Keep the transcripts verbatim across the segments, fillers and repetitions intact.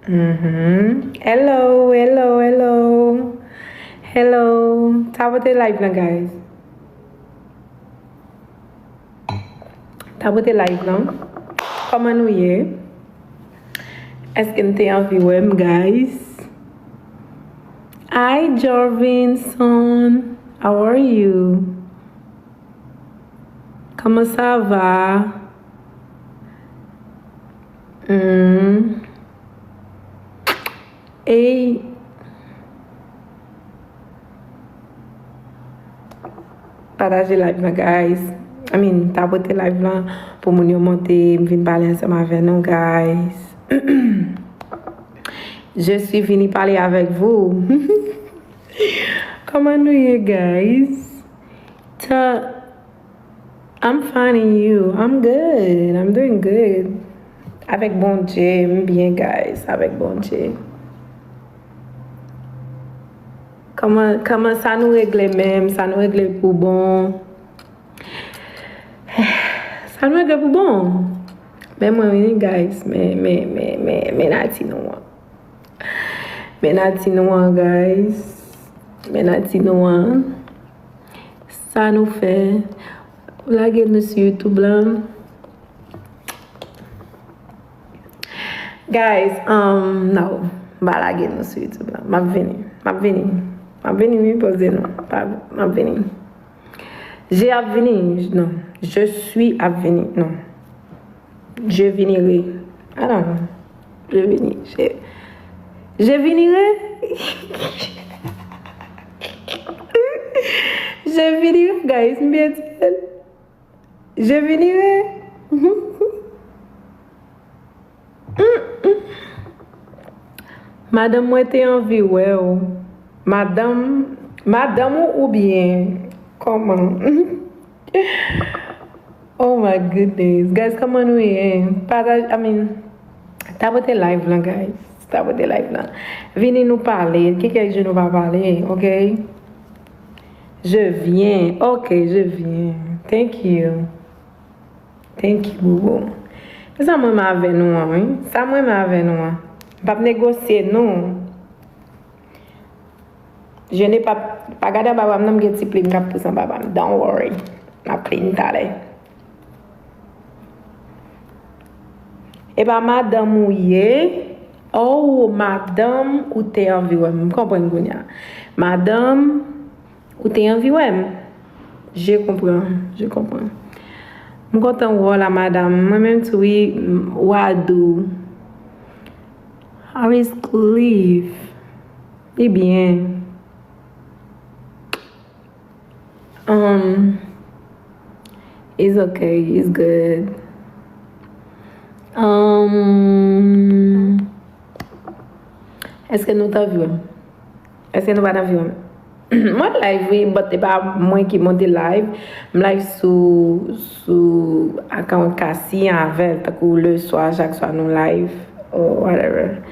Mhm. Hello, hello, hello. Hello. Tapote live lan, guys. Tapote live lan. Kòman nou ye? Èske n te anvi wè m, guys? Hi, Jorvinson. How are you? Comment ça va? Hmm. Ey. Pataje live lan, guys. I mean, tapote live lan pou moun yo monte, m vin pale ansanm avè nou, guys. Je suis vini parler avec vous. Kòman nou ye, guys? Ta, I'm finding you. I'm good. I'm doing good. Avèk Bondye, m byen, guys. Avèk Bondye. Kòman, kòman sa nou regle menm? Sa nou regle pou bon? Sa nou regle pou bon? Men mwen, wi, guys. Men, men, men, men, men nati nou an. Men nati nou an, guys. Men nati nou an. Sa nou fè? Lage nou sou YouTube lan. Guys, um, no. M pa lage nou sou YouTube lan. M ap vini. M ap vini. M ap vini, wi, poze nou. Pa, m ap vini. Je ap vini. Non. Je suis ap vini. Non. Je vinirai. I don't know. Je vini. Je, je vinirai. Je vinirai, guys. M byen di l. Je vinirai. Madanm mwen te anvi wè w. Madanm, madanm ou oubyen kòman? Oh my goodness. Guys, kòman nou ye? Pataj, I mean, tapote live lan, guys. Tapote live lan. Vini nou pale. Ki kèk jou nou pa pale, ok? Je viens. Ok, je viens. Thank you. Thank you, boo boo. Se sa mwen renmen avè nou an, wi. Sa mwen renmen avè nou an. M p ap negosye, non. Je ne pa, pa gade anba bra m, non, m gen ti plim k ap pouse anba bra m. Don't worry. M ap clean talè. E pa madanm ou ye? Oh, madanm ou te anvi wè m. M konprann kounye a. Madanm ou te anvi wè m. Je konprann, je konprann. M kontan wè w la, madanm. Mwen menm tou, wi, m, Wadou. How is Cliff? Li byen. Um, it's okay, it's good. Um, èske nou t anvi wè m? Èske nou pa t anvi wè m? Mwen live, wi, but e pa mwen ki monte live. M live sou, sou account Cassie avè l, tankou le swa, chak swa nou live, or whatever.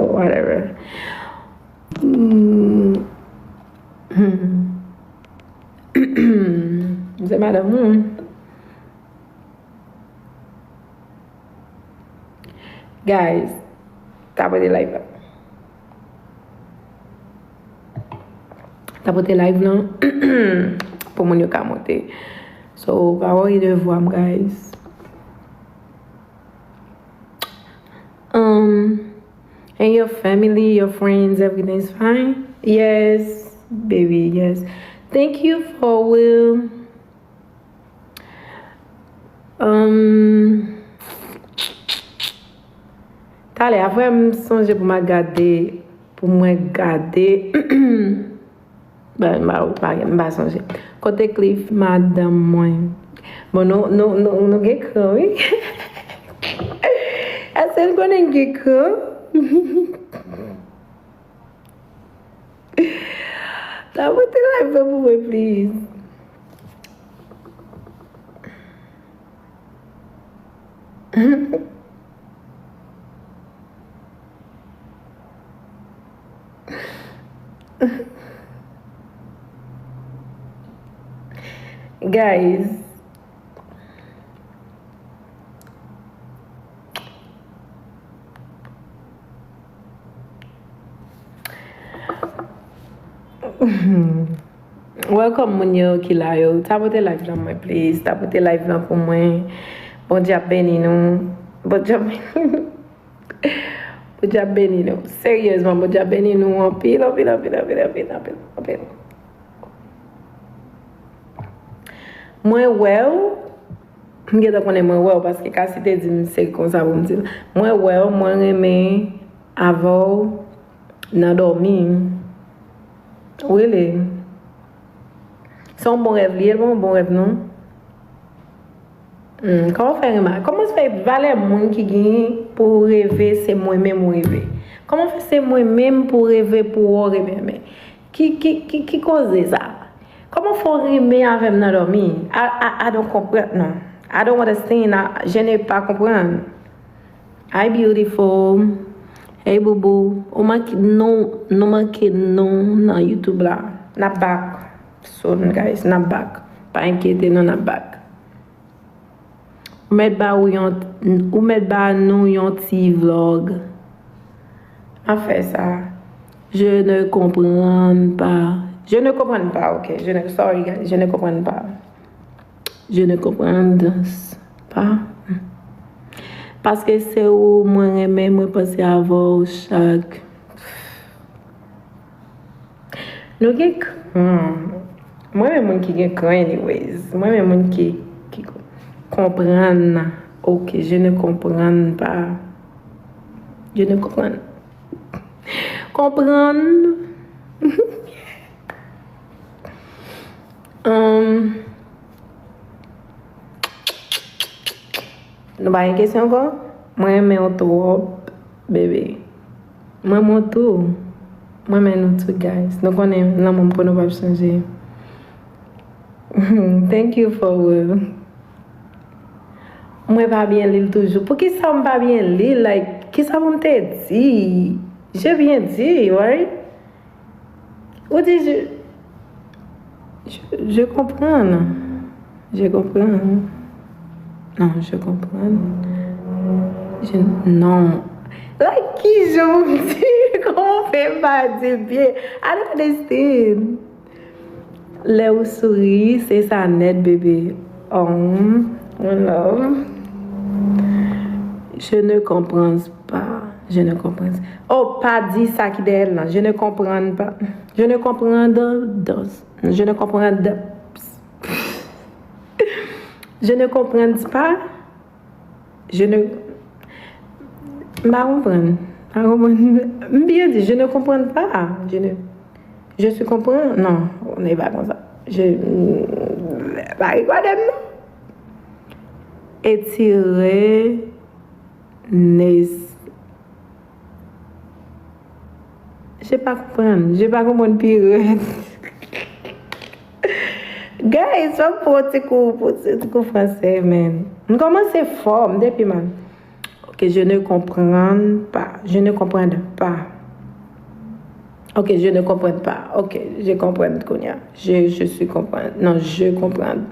Whatever. Mm. Hmm. Se madanm ou. Guys, tapote live la. Tapote live lan pou moun yo ka monte. So, pa worry de vwa m, guys. Um, and your family, your friends, everything's fine? Yes, baby, yes. Thank you for will. Um, talè, apre m sonje pou m al gade, pou mwen gade. Bon, m pa, m pa, m pa sonje. Kote Cliff, madanm mwen? Bon, nou, nou, nou, nou gen kran, wi. Èske n konnen n gen kran? Tapote live la pou mwen, please. Guys, welcome moun yo ki la yo. Tapote live lan mwen, please. Tapote live lan pou mwen. Bondye ap beni nou. Bondye ap beni nou. Bondye ap beni nou. Seryezman, Bondye ap beni nou anpil, anpil, anpil, anpil, anpil, anpil, anpil. Mwen wè w, m gentan konnen mwen wè w, paske Kasi te di m se konsa pou m di l. Mwen wè w, mwen renmen avè w nan dòmi. Really. Se yon bon rèv li ye, l pa yon bon rèv non. Hmm, kòman w fè renmen? Kòman w fè valè moun ki genyen pou w reve se mwen menm ou reve? Kòman w fè se mwen menm pou w reve pou w renmen? Ki, ki, ki, ki koze sa? Kòman fè w renmen avè m nan dòmi? I, I, I don't comprehend, non. I don't understand. I, je ne pas comprendre. Hi, beautiful. Hey, boubou. Ou manke non, nou manke non nan YouTube la. N ap back soon, guys. N ap back. Pa enkyete nou, n ap back. Ou mèt ba ou yon, ou mèt ba nou yon ti vlog. M ap fè sa. Je ne comprends pas. Je ne comprends pas, ok. Je ne, sorry, guys. Je ne comprends pas. Je ne comprends pas. Paske se ou mwen renmen, mwen panse avè w chak. Nou gen kran. Mwen renmen moun ki gen kran anyways. Mwen renmen moun ki, ki konprann. Ok, je ne comprends pas. Je ne comprends. Konprann. Hum, nou pa gen kesyon ankò? Mwen renmen w twòp, bebe. Mwen renmen w tou. Mwen renmen nou tou, guys. Nou konnen lanmou m pou nou p ap chanje. Thank you for real. Mwen pa byen li l toujou. Poukisa m pa byen li l? Like, kisa pou m te di? Je bien dit, right? Ou di, je, je, je comprends. Je comprends. Non, je comprends. Je, non. Like, ki jan pou m di? Kòman w fè m pa di byen? I don't understand. Lè ou souri, se sa nèt, bebe. Oh, one love. Je ne comprends pas. Je ne comprends. Oh, pa di sa ki dèyè l lan. Je ne comprends pas. Je ne comprends pas. Je ne comprends pas. Je ne comprends pas. Je ne, m pa konprann. M pa konprann. M byen di, je ne comprends pas. Je ne, je suis comprends. Non, on n'est pas comme ça. Je, pa regarder m non. Étirer, nes. Je pa konprann. Je pa konprann pi rèd. Guys, fò m pran ti kou, pran ti kou fransè, man. M kòmanse fò, m depi man. Ok, je ne comprends pas. Je ne comprends pas. Ok, je ne comprends pas. Ok, je comprends kounye a. Je, je suis comprendre. Non, je comprends.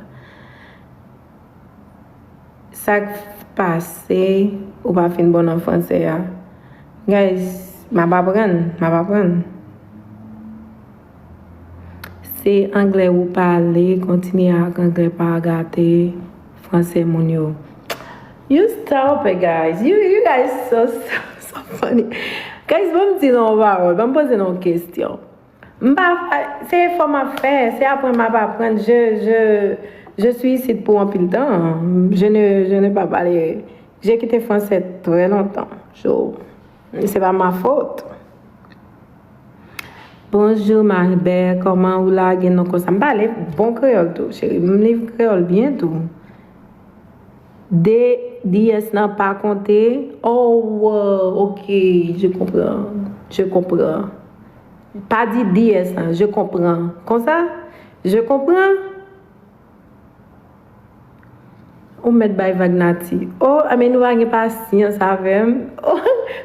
Sa k pase, ou pa fin bon nan fransè a? Guys, m ap aprann, m ap aprann. Se anglè ou pale, kontinye ak anglè, pa gate fransè moun yo. You stop it, guys. You, you guys so, so, so funny. Guys, ban m di nou yon pawòl, ban m poze nou yon kesyon. M pa, se efò m ap fè, se aprann m ap aprann. Je, je, je suis ici pou anpil tan. Je ne, je ne pas parler. J'ai quitté français très longtemps. So, c'est pas ma faute. Bonjour ma belle, kòman ou lage non konsa? M pale bon kreyòl tou, cheri. M li kreyòl byen tou. De, D S nan pa konte. Oh, ok, je comprends. Je comprends. Pa di D S nan, je comprends. Konsa, je comprends. Ou mèt bay vag Nati. Oh, men nou pa gen pasyans avè m. Oh,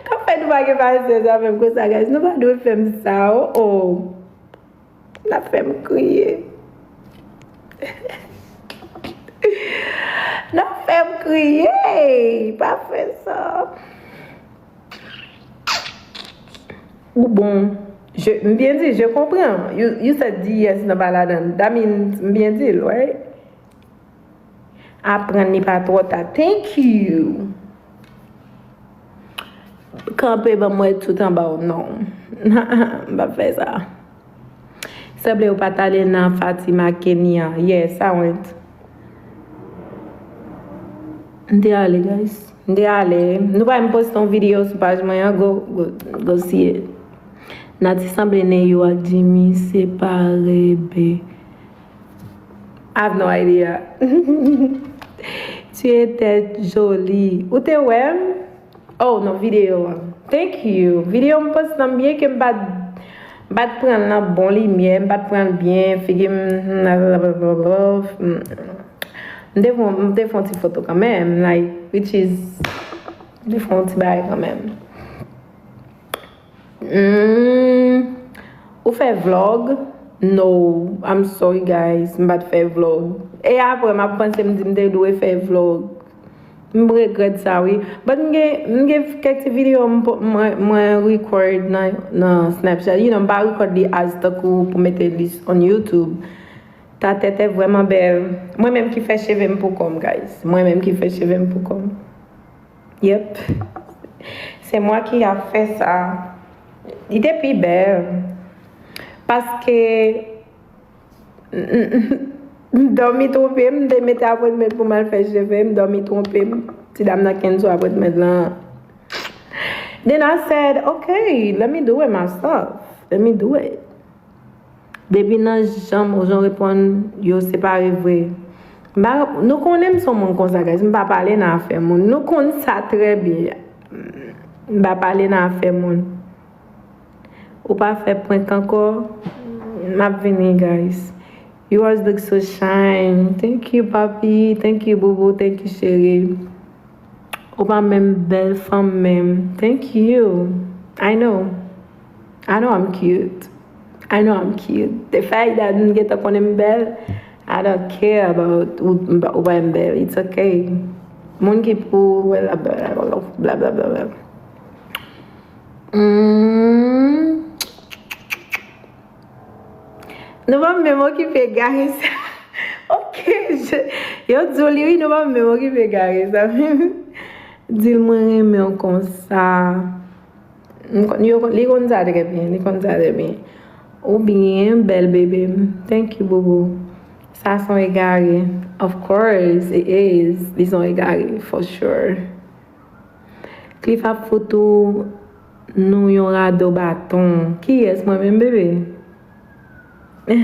k ap fè nou pa gen pasyans avè m konsa, guys? Nou pa dwe fè m sa, oh, oh. N ap fè m kriye. Kriye, pa fè sa. Ou bon. Je, m byen di, je comprends. You, you said yes nan pa ladan. That means m byen di l, right? Aprann li pa twò ta. Thank you. Kanpe ban m wè tout anba w. Non. M p ap fè sa. Sanble ou pa t ale nan Fatima Kenya. Yes, I went. M te ale, guys. M te ale. Nou pa m poste yon videyo sou paj mwen an. Go, go, go see it. Nati sanble Neyou ak Jimmy separe, be. I have no idea. Tu étais jolie. Ou te wè m? Oh, non, videyo an. Thank you. Videyo m post nan byen ke m pa t, m pa t pran l nan bon limyè, m pa t pran l byen, figi m, m te fon, m te fon ti foto kanmenm, like, which is, m te fon ti bagay kanmenm. Hmm, ou fè vlog? No, I'm sorry guys, m pa t fè vlog. E apre, m ap panse m di m te dwe fè vlog. M regrèt sa wi. But m gen, m gen kèk ti videyo m po-, mwen, mwen record nan, nan Snapchat. You know, m pa record li as tankou pou mete li on YouTube. Ta tèt vrèman bèl. Mwen menm ki fè cheve m pou kò m, guys. Mwen menm ki fè cheve m pou kò m. Yep. C'est moi qui a fait ça. Li te pi bèl. Paske m dòmi twonpe m, m te mete apwentment pou m al fè cheve, m dòmi twonpe m. Ti dam nan kenzo apwentment lan. Then I said, okay, let me do it myself. Let me do it. Depi nan jan, jan w reponn, yo separe vre. M pa, nou konnen m se yon moun konsa, guys. M pa pale nan afè moun. Nou konn sa trè byen. M pa pale nan afè moun. Ou pa fè prank ankò? M ap vini, guys. You always look so shine. Thank you, papi. Thank you, boubou. Thank you, chérie. Ou pa menm bèl fanm menm. Thank you. I know. I know I'm cute. I know I'm cute. The fact that m gentan konnen m bèl, I don't care about ou, ou pa menm bèl. It's okay. Moun ki pou wè la bla bla bla bla. Mm. Nou pa menm okipe, guys. Ok, je, yo di w li wi, nou pa menm okipe, guys. Di l mwen renmen w konsa. M konn, yo konn, li konn sa trè byen, li konn sa trè byen. Ou byen bèl, bebe m. Thank you, boubou. Sa se yon egare. Of course, it is. Li se yon egare, for sure. Cliff ap fout ou nou yon rado baton. Kiyès, mwen menm, bebe? Hmm?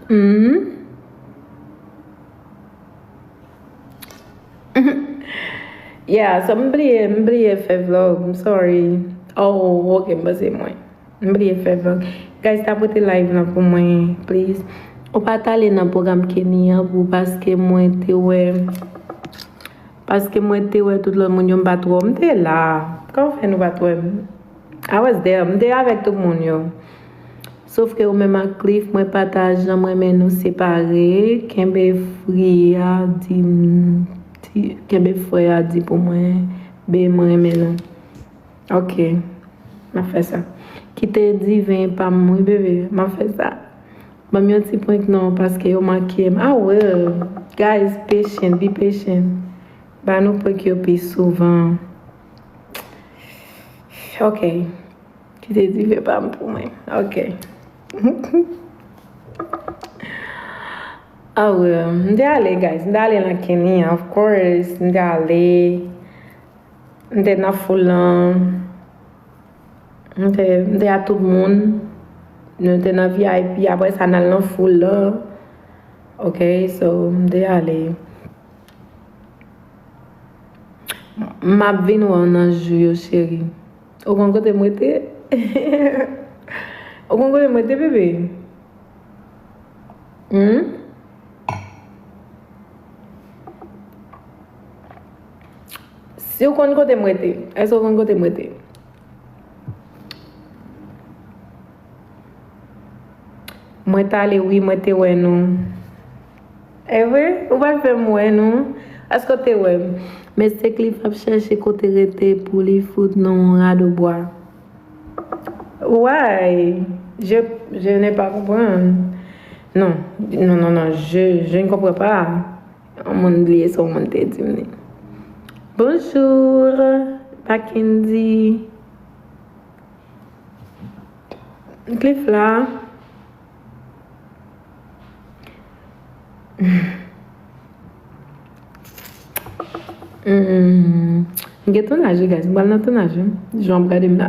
Hmm? Yeah, so m bliye, m bliye fè vlog, I'm sorry. Oh, ok, m panse mwen. M bliye fè vlog. Guys, tapote live lan pou mwen, please. Ou pa t ale nan pwogram Kenny an pou, paske mwen te wè, paske mwen te wè tout lòt moun yo, m pa t wè w. M te la. Kòman fè nou pa t wè m? I was there. M te avèk tout moun yo. Sof ke ou menm ak Cliff, mwen pa ta janm renmen nou separe. Kenbe frè a di m, di, kenbe frè a di pou mwen, be mwen renmen nou. Ok, m ap fè sa. Kite diven pa m wi, bebe. M ap fè sa. Ban m yon ti prank non, paske yo manke m. I will. Guys, patient, be patient. Ba nou prank yo pi souvan. Ok. Kite diven pa m pou mwen. Ok. Ah, well, m te ale, guys. M te ale nan Kenny, of course. M te ale. M te nan foul lan. M te, m te a tout moun. Nou te nan V I P. Apre sa, n al nan foul lan. Ok, so, m te ale. M ap vin wè w nan jou yo, cheri. Ou konn kote m rete? Ou konn kote m rete, bebe? Hmm? Si w konn kote m rete, èske w konn kote m rete? Mwen t ale wi, mwen te wè nou. E vre? Ou pa t fè m wè nou? Èske w te wè m? Mesye Cliff ap chèche kote rete pou li fout nan yon radobwa. Why? Je, je n'ai pas comprendre. Non, non, non, non, je, je ne comprends pas. Yon moun bliye se yon moun te di m li. Bonjour, Mackendy. Cliff la. Hmm. M gen tounaj wi, guys. M pral nan tounaj wi. Jan w ap gade m la.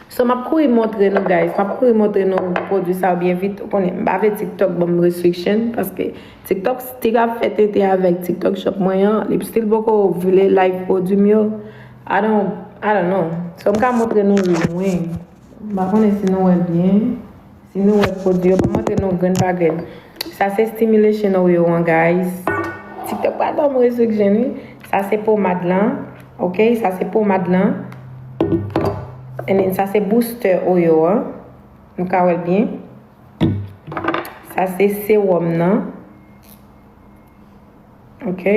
So, m ap kouri montre nou, guys. M ap kouri montre nou pwodui sa yo byen vit. Ou konnen, m pa vle TikTok ban m restriction, paske TikTok still ap fè tenten avèk TikTok shop mwen an. Li still poko vle live pwodui m yo. I don't, I don't know. So, m ka montre nou lwen. M pa konnen si nou wè byen. Si nou wè pwodui yo, ban m montre nou grenn pa grenn. Sa se stimulation oil an, guys. TikTok pral ban m restriction wi. Sa se pomad lan. Ok, sa se pomad lan. And then sa se booster oil an. Nou ka wè l byen. Sa se sewòm nan. Ok.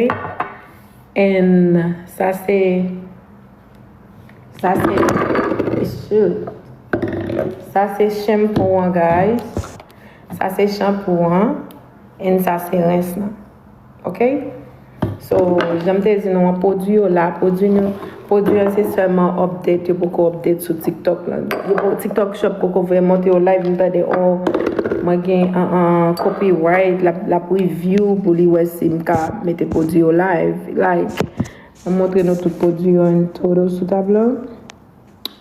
And sa se, sa se, shoot. Sa se shampoo an, guys. Sa se shampoo an. And sa se rens lan. Ok? So, jan m te di nou an, pwodui yo la, pwodui nou, pwodui an se sèlman update, yo poko update sou TikTok lan. Yo po-, TikTok shop poko vle monte yo live, m tande, oh, mwen gen an, an copyright, l ap, l ap review pou li wè si m ka mete pwodui yo live. Like, m montre nou tout pwodui yo in total sou tab la.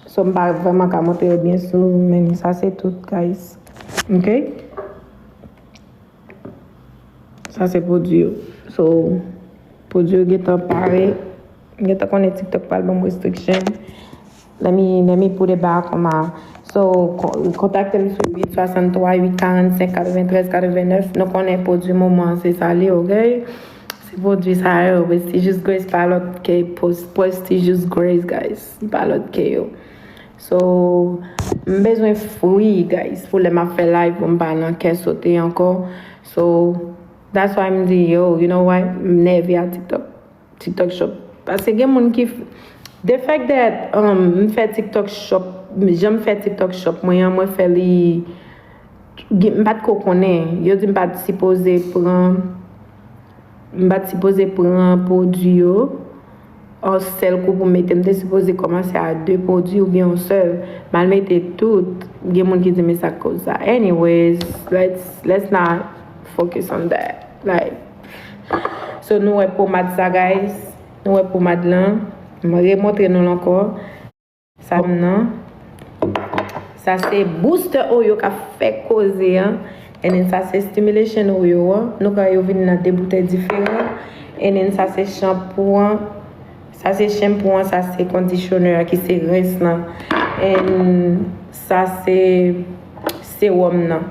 So, m pa vrèman ka montre yo byen sou, men sa se tout, guys. Ok? Sa se pwodui yo. So, pwodui yo gentan pare. M gentan konnen TikTok pral ban m restriction. Let me, let me put it back on my, so, ko-, kontakte m sou uit swasanntwa, uit karannsenk, katreventrèz, katrevenèf. Nou konnen pwodui moman an se sa li, ok? Se pwodui sa yo, Prestigious Grace pa lòt ke pos-, Prestigious Grace, guys. Pa lòt ke yo. So, m bezwen free, guys, pou lè m ap fè live, pou m pa nan kè sote ankò. So, that's why m di, yo, you know what? M nève a TikTok. TikTok shop. Paske gen moun ki f-, the fact that, um, m fè TikTok shop, jan m fè TikTok shop mwen an, mwen fè li, gen, m pa t ko konnen. Yo di m pa t sipoze pran, m pa t sipoze pran pwodui yo an sèl kou pou m mete. M te sipoze kòmanse a de pwodui oubyen yon sèl. M al mete tout. Gen moun ki di, "Men sa k koz sa?" Anyways, let's, let's not focus on that. Like, so, nou wè pomad sa, guys. Nou wè pomad lan. M remontre nou l ankò. Sa m nan. Sa se booster oil k ap fè koze an. And then sa se stimulation oil an. Nou ka yo vin nan de boutèy diferan. And then sa se shampoo an. Sa se shampoo an, sa se conditioner ki se rens lan. And sa se sewòm nan.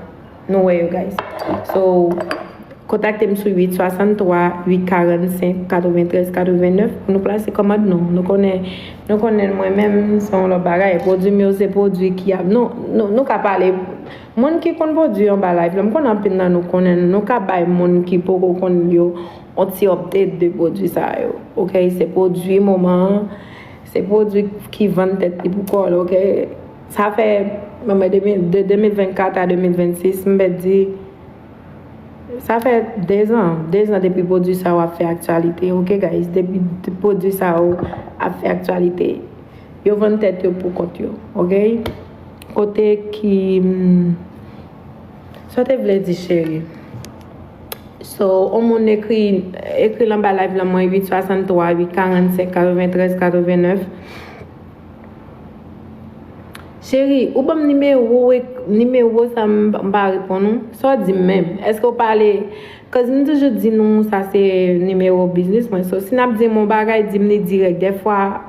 Nou wè yo, guys. So, kontakte m sou uit swasanntwa, uit karannsenk, katreventrèz, katrevenèf pou nou plase kòmand nou. Nou konnen, nou konnen mwen menm, se yon lòt bagay. Pwodui m yo, se pwodui ki ap, nou, nou, nou ka pale. Moun ki konn pwodui anba live la, m konnen anpil nan nou konnen, nou ka bay moun ki poko konn yo yon ti update de pwodui sa yo. Ok, se pwodui moman an, se pwodui ki vann tèt li pou kò l, ok? Sa fè, mwen, de mil, de de mil vennkat a de mil vennsis, m mèt di, sa fè dezan, dezan depi pwodui sa yo ap fè aktyalite, ok, guys? Depi pwodui sa yo ap fè aktyalite. Yo vann tèt yo pou kont yo, ok? Kote ki, hmm, sa te vle di, cheri? So, yon moun ekri, ekri l anba live la, mwen, uit swasanntwa, uit karannsenk, katreventrèz, katrevenèf. Cheri, ou ban m nimewo, nimewo sa m, m pa reponn ou. Sa w di m menm? Èske w pale? 'Cause m toujou di nou, sa se nimewo biznis mwen. So, si n ap di m yon bagay, di m li dirèk. Dèfwa,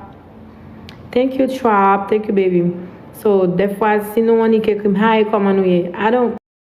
thank you, Trap. Thank you, baby. So, dèfwa, si nou annik ekri m, "Hi, kòman nou ye?" I don't,